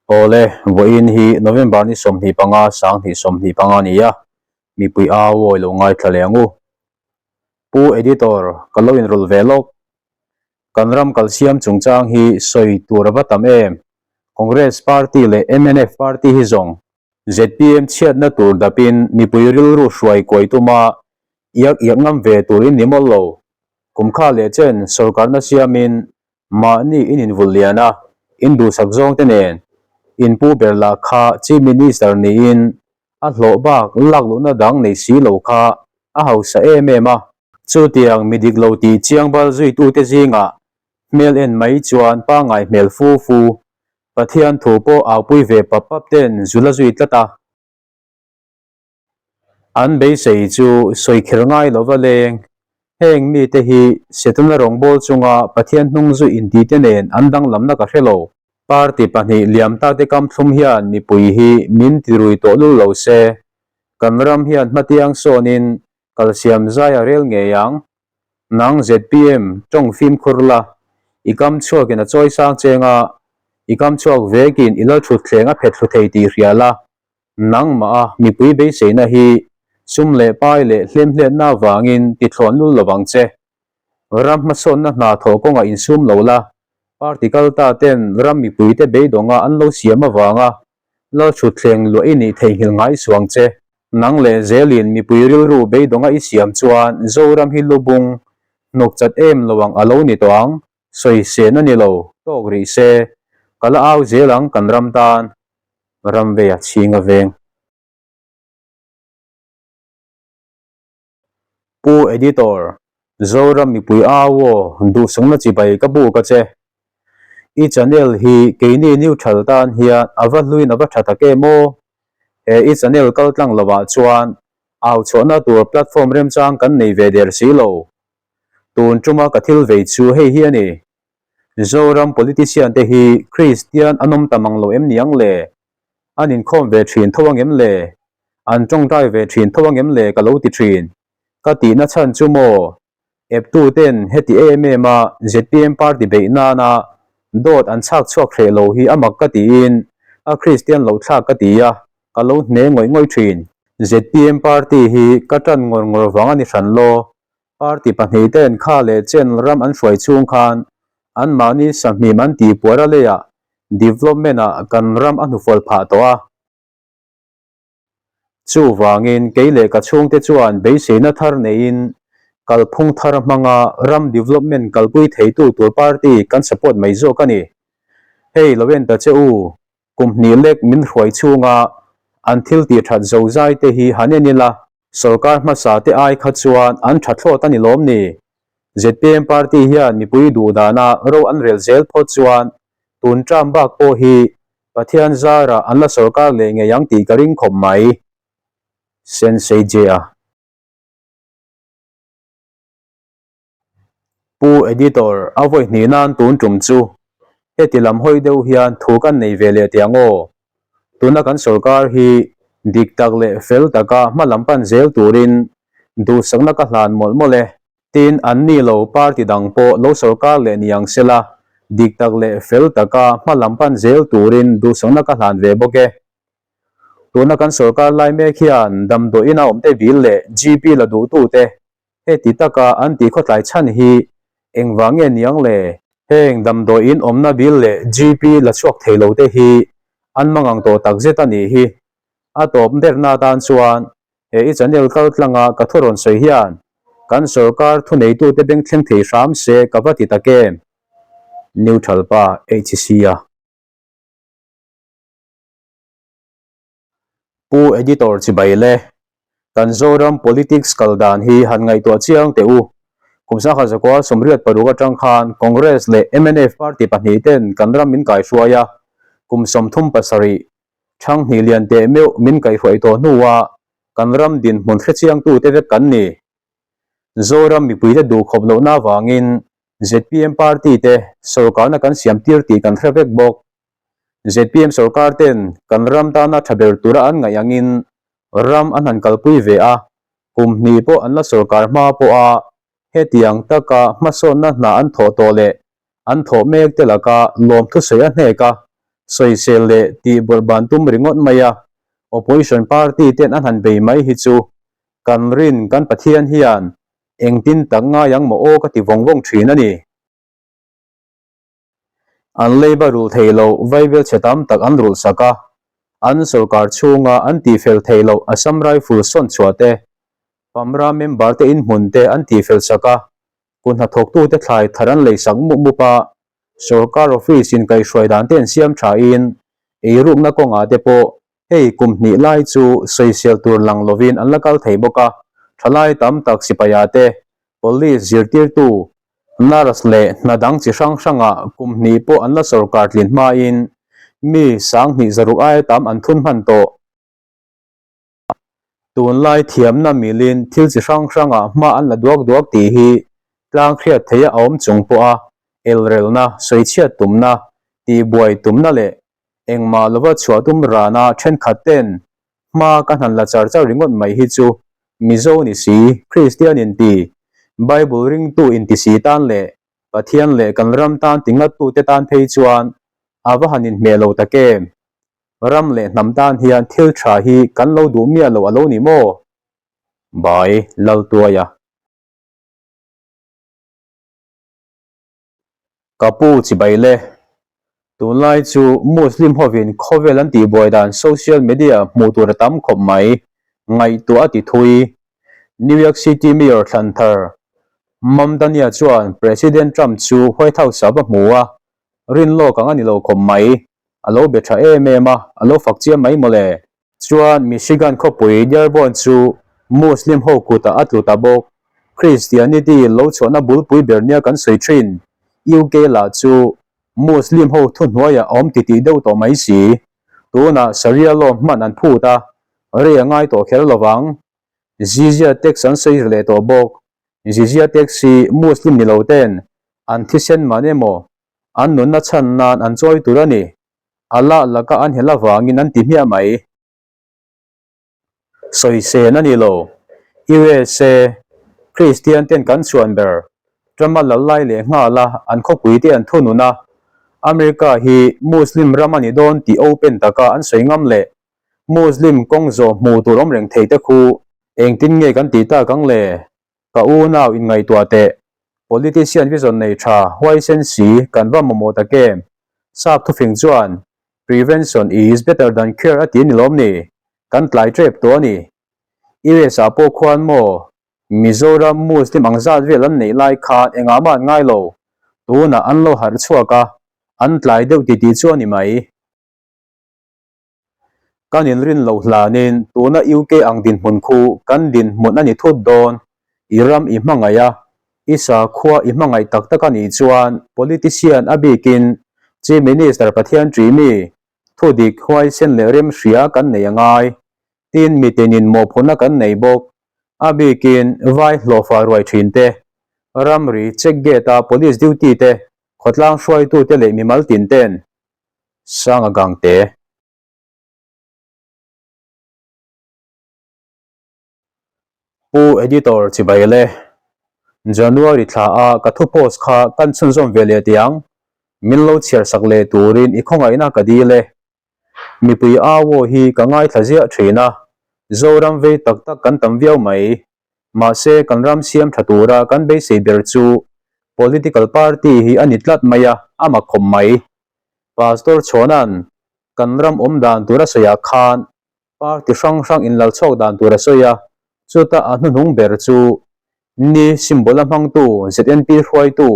Awle, vawiin hi November ni 25, 2025 a ni a, mipui au awi lo ngaithla leh ang u. Pu Editor, ka lo inrawlh ve lawk. Kan ram kalsiam chungchang hi sawi tur a va tam em? Congress Party leh mnf Party hi zawng zpm chhiatna tur dapin mipui rilru hruai kuai tuma iak iak ngam ve tur in ni mawlh lo. Kum kha leh chen sorkarna siamin mahni in invulh lian a, in duhsak zawng te nen in pu ber lah kha Chief Minister niin a hlawh bak lak luhna dang nei si lo kha a hausa em em a. Chutiang mi dik lo tih chiang bal zuitute zingah hmel en mai chuan pangngai hmel fu fu, Pathian thu pawh aupui ve pap pap ten zu la zui tlat a. An beisei chu sawi kher ngai lova leng, heng mite hi Setana rawngbâwl chunga Pathian hnung zu intite nen an danglamna ka hre lo. Party pahnih liam tate kam thlum hian mipui hi min tirui tawh lul lo se, kan ram hian hmatiang sawnin Kalsiam zai a rel ngei ang. Nang zpm tawng fimkhur la, i kam chhuakin a chawi sang cheng a, i kam chhuak vekin i lalthutthleng a phet thlu thei tih hria la. Nangmah a mipui beiseina hi sum leh pai leh hlemhletna avangin tithlawn lul lovang che. Ram hmasawnna hna thawh kawngah insum lo la, party kal ta ten ram mipuite beidawnga an lo siam avanga lalthutthleng luah i nih theihnghilh ngai suang che. Nang leh zelin mipui rilru beidawnga i siam chuan Zoram hi lubung hnuk chat em lo ang a lo ni tawh ang, sawi sen a ni lo, tawk rih se, ka la au zel ang kan ram tan. Ram veia chhing a veng. Pu Editor, Zoram mipui au aw, duhsakna chibai ka buk a che. I channel hi keini neutral tan hian a va hluin a va tha tak em aw? He i channel kal tlang lovah chuan au chhuahna tur platform remchang kan nei ve der si lo. Tun tuma ka thil vei chu hei hi a ni. Zoram politician te hi Kristian an awm ta mang lo em ni ang le? An inkhawm ve thin tho ang em le? An tawngtai ve thin tho ang em le ka lo ti thin. Ka tihna chhan chu maw? Eptu ten heti em em a zpm party beih nana dawt an chhak chhuak hreh lo hi a mak ka tiin a Kristian loh thlak ka ti a, ka lo hne ngawih ngawih thin. Zpm party hi ka tan ngawr ngawr vang a ni hran law. Party pahnihten kha leh chen ram an hruai chhung khan anmahni sahmim an tihpuar a leiah development ah kan ram a hnufual phah tawh a. Chuvangin kei leh ka chhungte chuan beiseina thar neiin kalphung thar hmanga ram development kalpui theitu tur party kan support mai zawk a ni. Hei lo en ta che u, kum hnih lek min hruai chhunga an thil tih that zozai te hi han en ila, Sorkar hmasa te ai kha chuan an tha thlawt a ni lawm ni? Zpm party hian mipui duh dana ro an rel zel phawt chuan tun term bak pawh hi Pathian zarah an la sorkar leh ngei ang tih ka ring khawp mai. Sensei J-a. Pu Editor, a vawi hnih nan tun tum chu heti lam hawi deuh hian thu kan nei ve leh teh ang aw. Tuna kan sorkar hi dik tak leh fel taka hma lam pan zel turin duhsakna ka hlan mawlh mawlh e. Tin, an ni lo party dang pawh lo sorkar leh ni ang sela, dik tak leh fel taka hma lam pan zel turin duhsakna ka hlan ve bawk e. Tuna kan sorkar lai mek hian damdawiin a awmte bil leh GP la duhtute Heti taka an tih khawtlai chhan hi engvang nge niang le? Heng damdawiin awmna bil leh GP la chhuak thei lo te hi an mangang tawh tak zet a nih hi. A tawp derna atan chuan he i channel kal tlanga ka thu rawn sawi hian kan sorkar thuneitute beng thleng thei hram se ka va ti tak em? Neutral pa HC-a. Pu Editor chibai le, kan Zoram politics kal dan hi han ngaihtuah chiang teh u. Kum sangha zakua 86 atang khan Congress leh mnf party pahnih ten kan ram min kaihruai a, kum 37 thang hnih lian teh meuh min kaihruai tawh hnuah kan ram dinhmun hrechiangtute vek kan ni. Zoram mipuite duhkhawp lohna avangin zpm party te sorkarna kan siam tir tih kan hre vek bawk. Zpm sorkar ten kan ram tana tha ber tura an ngaih angin ram an han kalpui ve a, kum hnih pawh an la sorkar hma pawha hetiang taka hmasawnna hna an thawh tawh leh an thawh mek te laka lawmthu sawi a hnek a. Sawisel leh tih bawrhban tum ringawt mai a, opposition party ten an han bei mai hi chu kan rin kan Pathian hian engtin tak ngai ang maw aw ka ti vawng vawng thin a ni. An leiba rulh thei loh vaibel chhe tam tak an rulh sak a, an sorkar chhunga an tihfel theih loh Assam Rifle sawn chhuah te, Pamra member te inhmun te an tihfel sak a, kut hnathawktute thlai thar an lei sak mup mup a, sorkar office in kaihhruai dan te an siam tha in eirukna kawngah te pawh hei kum hnih lai chu sawisel tur lang lovin an la kal thei bawk a, thalai tam tak sipaia te, police zirtirtu, nurse leh hna dang chi hrang hrangah kum hnih pawh an la sorkar tlin hmain mi sanghnih zaruk aia tam an thun hman tawh. Tunlai thiamna milin thil chi hrang hrangah hma an la duak duak tih hi tlang hriat theih a awm chung pawha elrelna, sawichhiat tumna, tihbuai tumna leh engmah lova chhuah tum rana thenkhat ten hma ka hnan la char char ringawt mai hi chu Mizo ni si, Kristian inti, Bible ringtu inti si tan leh Pathian leh kan ram tan ti ngattute tan phei chuan a va han inhmeh lo tak em? Ram leh hnam tan hian thil tha hi kan lo duh miah lo a lo ni maw? Bai Laltuaia. Ka pu chibai le. Tunlai chu Muslim hovin khawvel an tihbuai dan social media hmuh tur a tam khawp mai, ngaihtuah a ti thui. New York City Mayor thlan thar Mamdani chuan President Trump chu White House ah va hmu a, rin lawk ang a ni lo khawp mai. A lo be tha em em a, a lo fak chiam mai mawle. Chuan Michigan khawpui Dearborn chu Muslim ho kutah a tlu ta bawk. Christianity lo chhuahna bulpui ber nia kan sawi thin, UK lah chu Muslim ho thuhnuaiah a awm titih deuh tawh mai si. Tunah Sharia law hman an phut a, rei a ngai tawh kher lovang. Jizya tax an sawi ri leh tawh bawk. Jizya tax hi Muslim ni lo ten an thisen man emaw an nunna chhan nan an chawi tur a ni. Allah laka an hel avangin an ti hmiah mai. Sawisên a ni lo. USA, Kristian ten kan chhuan ber. Trump-a lal lai leh nghal a, an khawpui te an thunun a. America hi Muslim ram a ni dawn tih open taka an sawi ngam leh Muslim kawng zawh hmuh tur awm reng thei te khu engtin nge kan tih tak ang le? Ka unau inngaihtuah teh, politician vision nei tha, huaisen si, kan va mamawh tak em? Sap thufing chuan, Prevention is better than cure a ti ni lawm ni? Kan tlai tep tawh a ni. US ah pawh khuan maw, Mizoram Muslim ang zat vel an neih lai khan engah mah an ngai lo, tunah an lo harh chhuak a, an tlai deuh titih chu a ni mai. Kan inrin loh hlanin tuna UK ang dinhmun khu kan dinhmun a ni thut dawn. I ram i hmangaih a, i sakhua i hmangaih tak tak a nih chuan politician a bikin Chief Minister Pathian ṭih mi, thudik, huaisen leh remhria kan nei a ngai. Tin, mitinin mawhphurhna kan nei bawk. A bikin vai hlawhfa ruai ṭhin te, ramri check gate-a police duty te, khawtlang hruaitute leh mimal tin ten Sanga Gangte. Pu Editor chibai le. January thla a ka thu post kha kan chhunzawm ve leh tiang min lo chhiar sak leh turin i khawngaihna ka dil e. Mipui au aw hi ka ngaithla ziah thin a, Zoram vei tak tak kan tam viau mai. Mahse kan ram siam tha tura kan beisei ber chu political party hi a ni tlat mai a, a mak khawp mai. Pastor Chhuana'n kan ram awm dan tur a sawiah khan party hrang hrang inlal chhuak dan tur a sawi a, chuta a hnuhnung ber chu Ni symbol a hmangtu ZNP hruaitu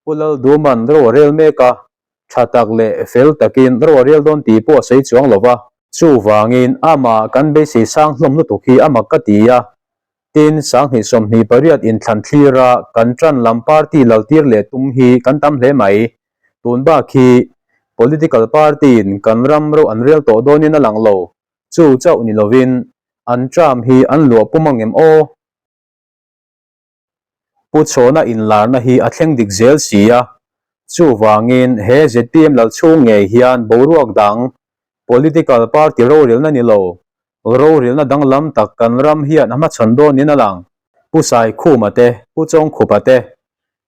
Pu Lalduman ro a rel mek a, tha tak leh fel takin ro a rel dawn tih pawh a sawi chuang lo va. Chuvangin amah kan beisei sang hlawm lutuk hi a mak ka ti a, Tin, 2028 inthlan thlira kan ṭan lam party laltir leh tum hi kan tam hle mai. Tun bak hi political party-in kan ram ro an rel tawh dawnin a lang lo. Chu chauh ni lovin an term hi an luah pum ang em aw? Pu Chhawna inlarna hi a thleng dik zel si a, chuvangin he zpm lal chhung ngei hian boruak dang, political party rorelna ni lo, rorelna danglam tak kan ram hian a hmachhawn dawnin a lang. Pu Saikhuma te, Pu Chawngkhupa te,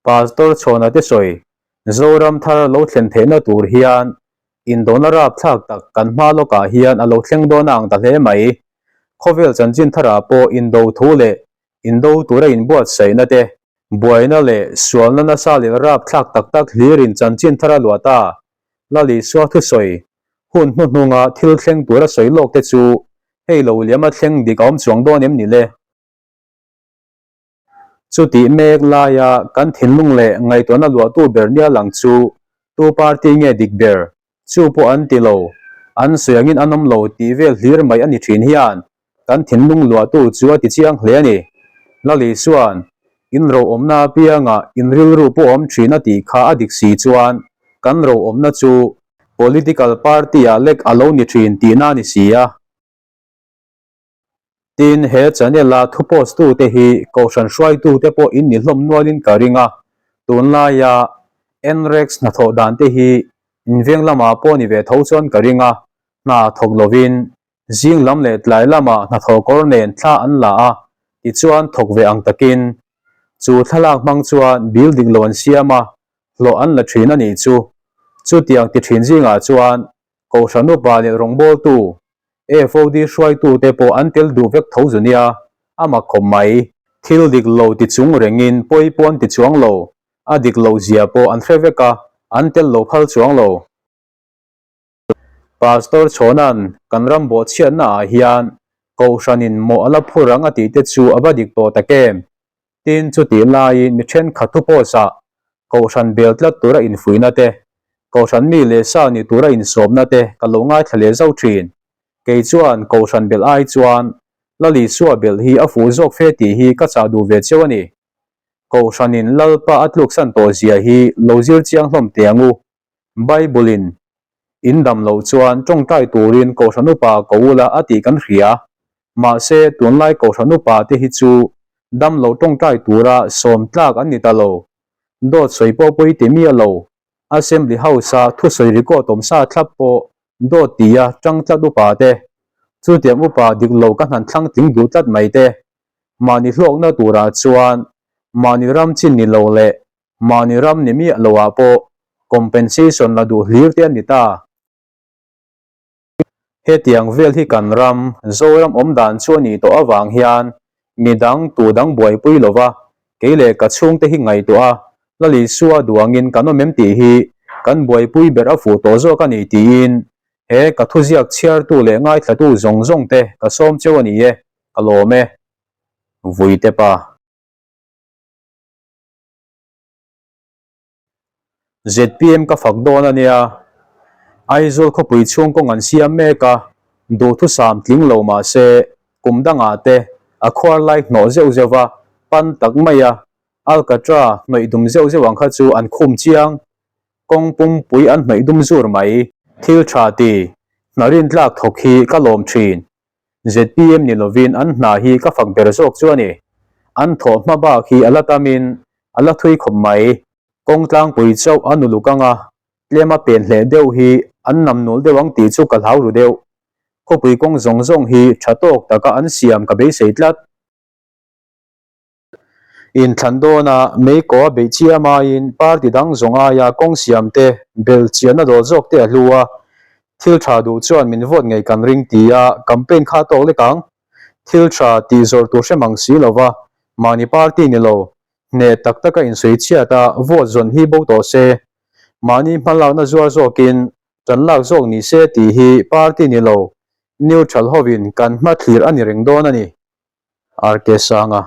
Pastor Chhawna te sawi, Zoram thar lo thlen theihna tur hian. Indona rapthlak tak kan hma lawkah hian a lo thleng dawn a ang ta hle mai. Khawvel chanchin tharah pawh indo thu leh indo tura inbuatsaihna te, buaina leh sualna nasa leh rapthlak tak tak hlirin chanchin thar a luah ta. Lalisua thusawi hun hnuhnunga thil thleng tura sawi lawk te chu hei lo liam a thleng dik a awm chuang dawn em ni le? Chutih mek laia kan thinlung leh ngaihtuahna luahtu ber nia lang chu tu party nge dik ber? Chu pawh an ti lo, an sawi angin an awm lo tih vel hlir mai a ni thin hian kan thinlung luahtu chu a ti chiang hle a ni. Lali chuan, In roawmna apiangah in rilru pawh awm thin a tih kha a dik si chuan kan roawmna chu political party-ah lek a lo ni thin tihna a ni si a. Tin, he channel-a thu post tute hi Kohhran hruaitute pawh in ni hlawm nualin ka ring a, tunlaia NREX hnathawh dan te hi inveng lamah pawh ni ve tho chuan ka ring a, hna thawk lovin zing lam leh tlai lamah hnathawh kawr nen thla an la a, tichuan thawk ve ang takin chu thlalak hmang chuan bill dik lo an siam a, hlawh an la thin a nih chu. Chutiang ti thin zingah chuan Kohhran upa leh rawngbawltu, FOD hruaitute pawh an tel duh vek tho zu nia, a mak khawp mai. Thil dik lo ti chung rengin pawi pawh an ti chuang lo, a dik loh zia pawh an hre vek a, an tel lo phal chuang lo. Pastor Chhawna'n kan ram bawhchhiatna ah hian Kohhranin mawh a la phur ang a tih te chu a va dik tawh tak em? Tin, chutih laiin mi thenkhat thu pawsa Kohhran bel tlat tura infuihna te, Kohhran mi leh sa ni tura insawmna te ka lo ngaithla leh zauh thin. Kei chuan Kohhran belh ai chuan Lalisua belh hi a fuh zawk fe tih hi ka chah duh ve cheu a ni. Kohhranin Lalpa a tluksan tawh zia hi lo zir chiang hlawm teh ang u. Bible-in in dam loh chuan tawngtai turin Kohhran upa ko ula a tih kan hria. Mahse, tunlai Kohhran upa te hi chu dam lo tawngtai tura sawm tlak an ni ta lo. Dawt sawi pawh pawi ti miah lo. Assembly House-a thusawi record awm sa thlap pawh dawt tia tang tlat upa te. Chutiang upa dik lo ka hnan thlang tling duh tlat mai te. Mahni hlawkna turah chuan mahni ram chin ni lo leh Mahni ram ni miah loah pawh compensation la duh hlir te an ni ta. Hetiang vel hi kan ram, Zoram awm dan chu a nih tawh avang hian midang tu dang buaipui lova kei leh ka chhungte hi ngaihtuah a, Lalisua duangin kan awm em tih hi kan buaipui ber a fuh tawh zawk a ni tiin he ka thuziak chhiartu leh ngaithlatu zawng zawng te ka sawm cheu a ni e, ka lawm e. Vuite pa. Zpm ka fak dawn a nia. Aizawl khawpui chhung kawng an siam mek a, duhthusam tling lo mah se kum dangah te a khuar lai hnawh zeuh zeuh va, pan tak mai a, alkatra hnawih dum zeuh zeuh ang kha chu an khum chiang. Kawng pumpui an hnawih dum zur mai. Thil tha ti, hna rintlak thawk hi ka lawm thin. Zpm ni lovin an hna hi ka fak ber zawk chu a ni. An thawh hma bak hi a la tamin a la thui khawp mai. Kawng tlangpui chauh a nuluk anga tlema pen hleh deuh hi an nam nul deuh ang tih chu ka hlau ru deuh. Khawpui kawng zawng zawng hi tha tawk taka an siam ka beisei tlat. Inthlan dawna Meiko a beih chiam aiin party dang zawng aia kawng siam te, bel chianna dawl zawk te a hlu a, thil tha duh chuan min vote ngei kan ring ti a campaign kha tawk lek ang. Thil tha tih zawrh tur hre mang si lova mahni party ni lo, hneh tak taka insawi chhiat a vote zawn hi bo tawh se, mahni hmalakna zuar zawkin tan lak zawk ni se tih hi party ni lo, neutral hovin kan hmathlir a ni reng dawn a ni. RK Sanga.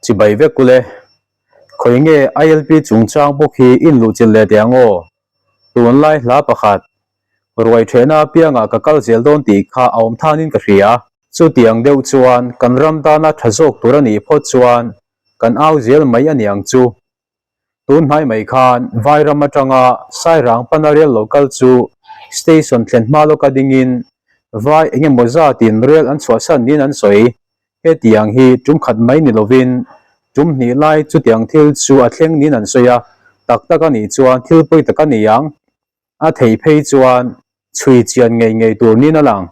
Chibai vek ule. Khawi nge ILP chungchang bawk hi in luh chilh leh teh ang aw. Tunlai hla pakhat, Ruai thehna apiangah ka kal zel dawn tih kha a awm thanin ka hria. Chutiang deuh chuan kan ram tana tha zawk tur a nih phawt chuan kan au zel mai a niang chu. Tun hnai mai khan Vairam atanga Sairang pana rel lo kal chu station thlen hma lawka dingin vai eng emaw zatin rel an chhuahsan niin an sawi. Hetiang hi tum khat mai ni lovin tum hnih lai chutiang thil chu a thleng niin an sawi a, tak tak a nih chuan thil pawi tak a ni ang. A thei phei chuan chhui chian ngei ngei tur niin a lang.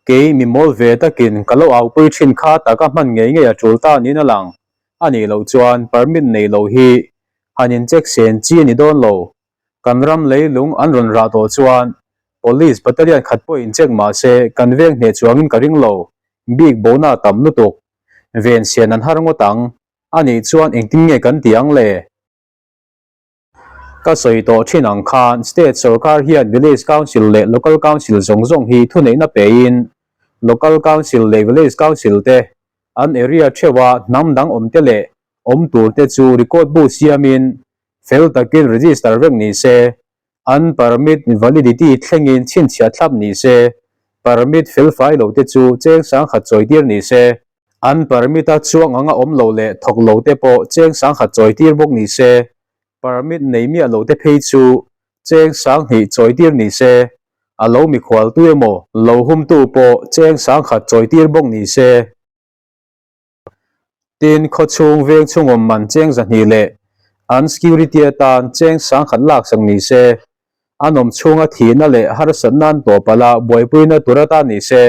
Kei mi mawl ve takin ka lo aupui thin kha taka hman ngei ngei a tul ta niin a lang. A nih loh chuan permit nei lo hi han in check sen chi a ni dawn lo. Kan ram leilung an rawn rah tawh chuan Police battalion khat pawh in check mah se kan veng hneh chuangin ka ring lo. Bik bona a tam lutuk. Ven sian an har ngawt ang. A nih chuan engtin nge kan ti ang le? Ka sawi tawh thin ang khan State sorkar hian Village Council leh Local Council zawng zawng hi thuneihna pein Local Council leh Village Council te an area theuha hnam dang awm te leh awm tur te chu record bu siamin fel takin register vek ni se, an permit validity thlengin chhinchhiah thlap ni se, permit felfai lo te chu cheng sangkhat chawitir ni se. An permit a chuang anga awm lo leh thawk lo te pawh cheng sangkhat chawi tir bawk ni se, permit nei miah lo te phei chu cheng sanghnih chawi tir ni se, a lo mikhual tu emaw lo hum tu pawh cheng sangkhat chawi tir bawk ni se. Tin, khawchhung veng chhungawm man cheng zahnih leh an security atan cheng sangkhat laksak ni se, an awm chhunga thihna leh harsatna an tawh palh a buaipuina tur atan ni se.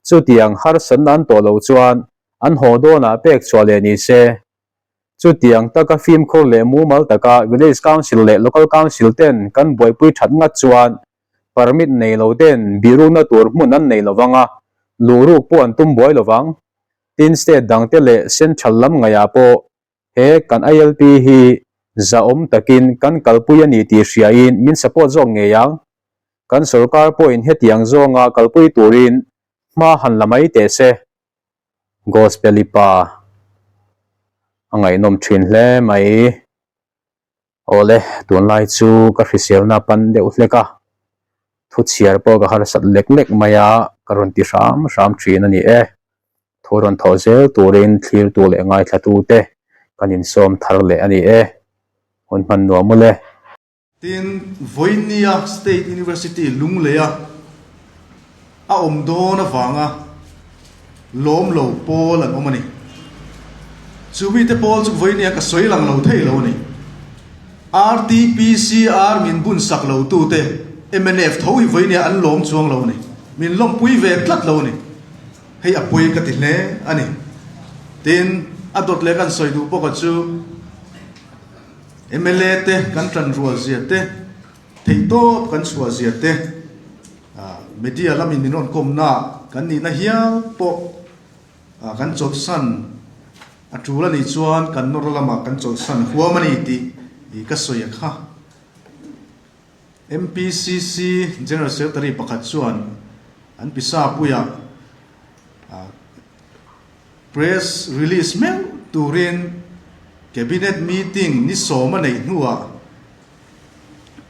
Chutiang harsatna an tawh loh chuan an haw dawnah pek chhuah leh ni se. Chutiang taka fimkhur leh mumal taka Village Council leh Local Council ten kan buaipui that ngat chuan permit nei lo ten bihrukna tur hmun an nei lovang a, luhruk pawh an tum buai lovang. Tin state dangte leh central lam ngaihah pawh he kan ILP hi zahawm takin kan kalpui a ni tih hriain min support zawk ngei ang. Kan sorkar pawhin hetiang zawnga kalpui turin hma han la mai teh se. Gospel-i pa a ngaihnawm thin hle mai. Awle, tunlai chu ka hriselna pan deuh hlek a, thu chhiar pawh ka harsat lek lek mai a, ka rawn ti hram hram thin a ni e. Thu rawn thawh zel turin thlirtu leh ngaithlatute kan insawm thar leh a ni e. Hun hman nuam ule. Tin, Vawinia State University Lungleia a awm dawn avanga lawm lo pawl an awm a ni. Chu mite pawl chu Vawinia ka sawi lang lo thei lo a ni. RTPCR min bun sak lo tute mnf tho hi Vawinia an lawm chuang lo a ni. Min lawmpui ve tlat lo a ni. Hei a pawi ka ti hle a ni. Tin, a dawt leh kan sawi duh bawk a chu. Mla te kan tan rual zia te, theihtawp kan chhuah zia te, media lamin min rawn kawmna kan nihna hial pawh kan chawlhsan a tul a nih chuan kan nawr lamah kan chawlhsan huam a ni tih ka sawi a kha. MPCC General Secretary pakhat chuan an pisa puiah Press release meuh turin Cabinet meeting ni sawm a neih hnuah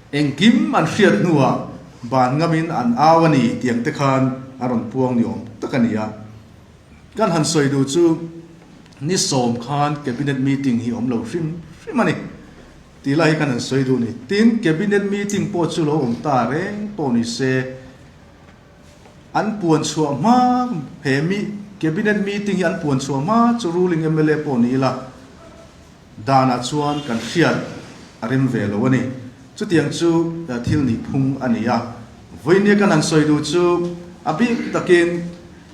engkim an hriat hnuah ban ngamin an au a ni tiang te khan a rawn puang ni awm tak a ni a. Kan han sawi duh chu ni sawm khan Cabinet meeting hi awm lo hrim hrim a ni tih lai hi kan han sawi duh a ni. Tin, Cabinet meeting pawh chu lo awm ta reng pawh ni se, An puan chhuah hma he mi Cabinet meeting hi an puan chhuah hma chu ruling mla pawh ni ila danah chuan kan hriat a rem ve lo a ni. Chutiang chu thil nih phung a ni a. Vawinia kan han sawi duh chu a bik takin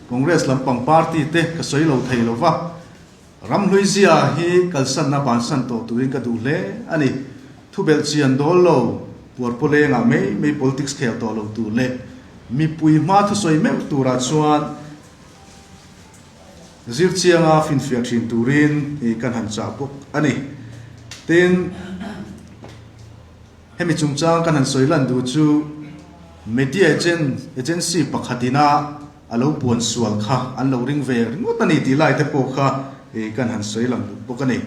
Congress lampang party te ka sawi lo thei lo va. Ramhlui zia hi kalsanna bansan tawh turin ka duh hle a ni. Thubelh chian dawl lo, puarpawlengah mai mai politics khel tawh lo tur leh mipui hma thusawi meuh turah chuan zirchianga finfiah thin turin kan han chah bawk a ni. Tin, hemi chungchang kan han sawi lan duh chu media agency pakhatina A lo puan sual kha an lo ring ve ringawt a ni tih lai te pawh kha kan han sawi lang duh bawk a ni.